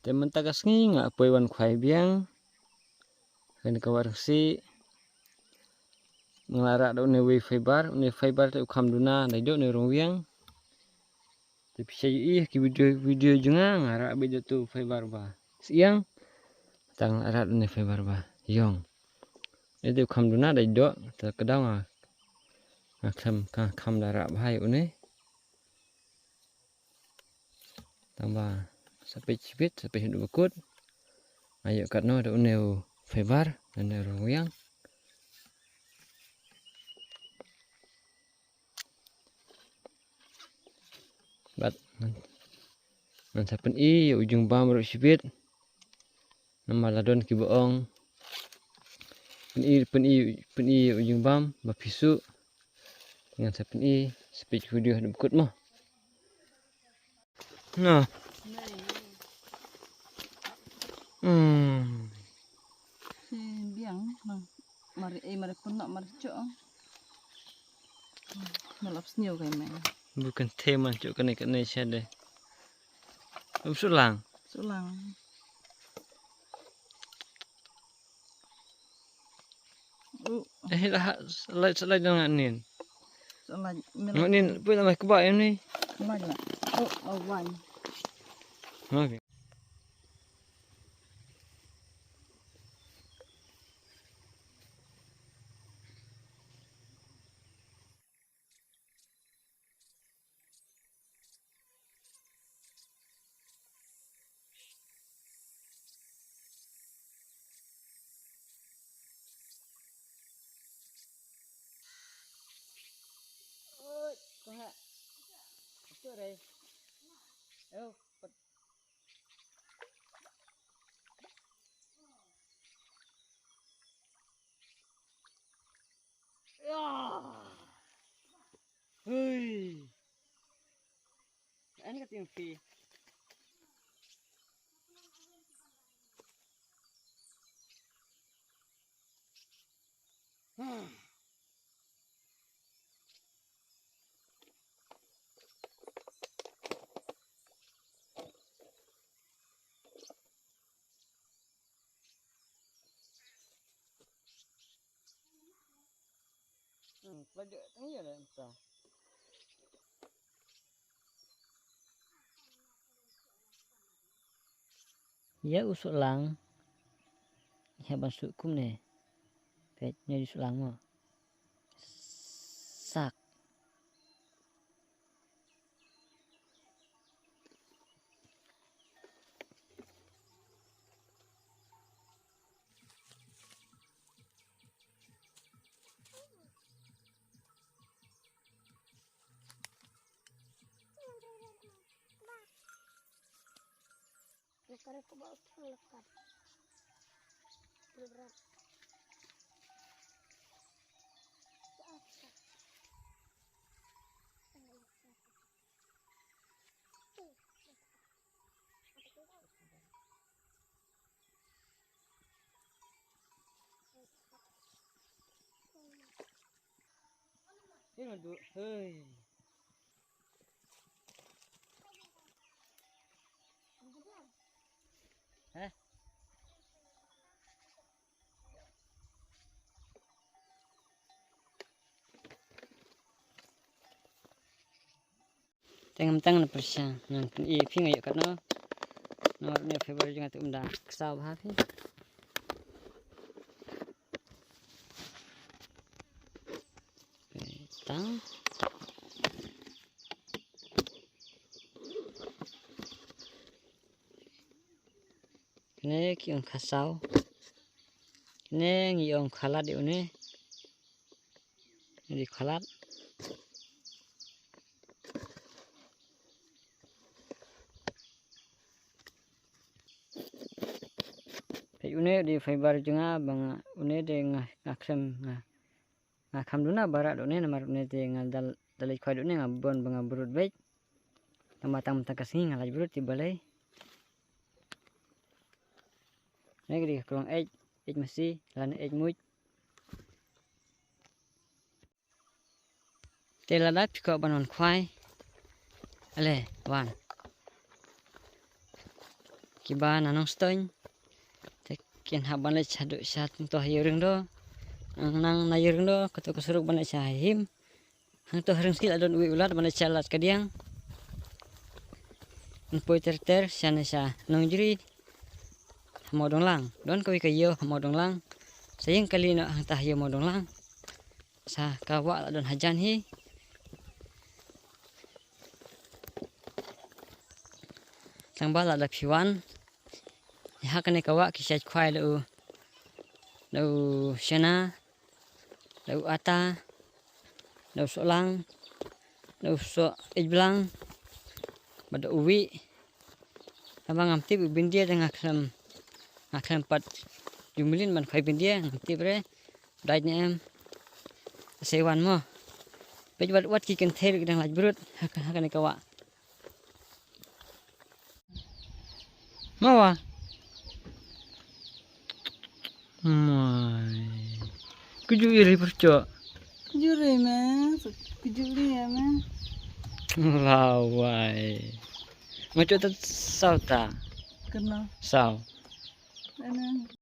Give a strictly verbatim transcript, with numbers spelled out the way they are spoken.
Te mynta ka sngi nga poi wan khwai biang. Kane ka War Khasi. Nga la rah da une wei fiber, une fiber te u kham duna, dei da une rong wiang. Te phi sa ïohi ki video, video jong nga, nga rah beit da tu fiber ba syiang. Tang nga rah da une fiber ba ïong. Une te u kham duna, dei da, te ka daw nga, nga khlem, nga kham da rah bha ïa une. Tang ba sa peit shibit, sa peit haduh ba kut. Nga ïoh katno da une u fiber, da une u rong wiang. Bad ngan sa pyni ïa u jingbam ruh shibit. Namar la don kiba ong pyni, pyni, pyni ïa u jingbam ba phi suk. Ngan sa pyni, sa peit video haduh ba kut mo. No. Hmm. Biang, no. Mari, eh, mari pun nak mari cok. Malap sniew kai mai. Bukan teman cok kane kane shade. Um sulang. Sulang. Uh. Eh, lah, lah, lah, lah, nganin. Lah, nganin, pun lah, kebak ini. Lah, lah. Oh, oh, wine. Okay. Hui. An ka ting phi. Hmm, pelajar tengah dah entah. Ïa u suk lang. Ïa ban suk kumne. Peit, ïa u suk lang mo. Sak. Hey. Hah? Tang tang na pyrshang ngan pyni phi nga ïoh katno. Namar une fiber jong nga te um da ksaw bha phi. Tang. Kane ki ong khasaw. Kane ngi ong khalat ïa une. Dei khalat. Peit une dei fiber jong nga ba nga une dei nga, nga khlem nga, nga kham duna ba rah da une namar une dei nga dal, dal leit khwai da une nga bun ba nga brut beit. Namar tang mynta ka sngi nga lait brut te balei. Ne ka dei ka klong eit, eit masi lane eit muid. Te lada phi kwah ban wan khwai, ale wan. kiba na Nongstoiñ. Te kin hap ban leit shaduh sha to ha Ïewrengdo. Nang, nang na Ïewrengdo, kato ka surok ban leit sha Hahim. Hangto ha Rynsiej la don uwei u lad ban leit sha Lad Kadiang. Yn poi ter ter shane sha Nongjri. Ha Mawdonglang. Don kawei ka ïew ha Mawdonglang. Sa ïeng kali noh hangta ha ïew Mawdonglang. Sa ka wah la don hajan hi. Tang ba lada phi wan. Ha kane ka wah ki shait khwai da u, da u shana, da u ata, da u sohlang, da u soh ijblang, bad da u wieh. Haba ngam tip u byndia te nga khlem, nga khlem pat ju mlien ban khwai byndia, ngam tip re. Dait ne em. Sa wan mo. Peit wat wat ki kynthei ruh ki dang lait brut. Ha ka, ha kane ka wah. Mawa. Mai. Kuju iri percok. Juri me. Kuju iri ya me. Lawai. Macam tu saw ta. Kenal. Saw. Kenal.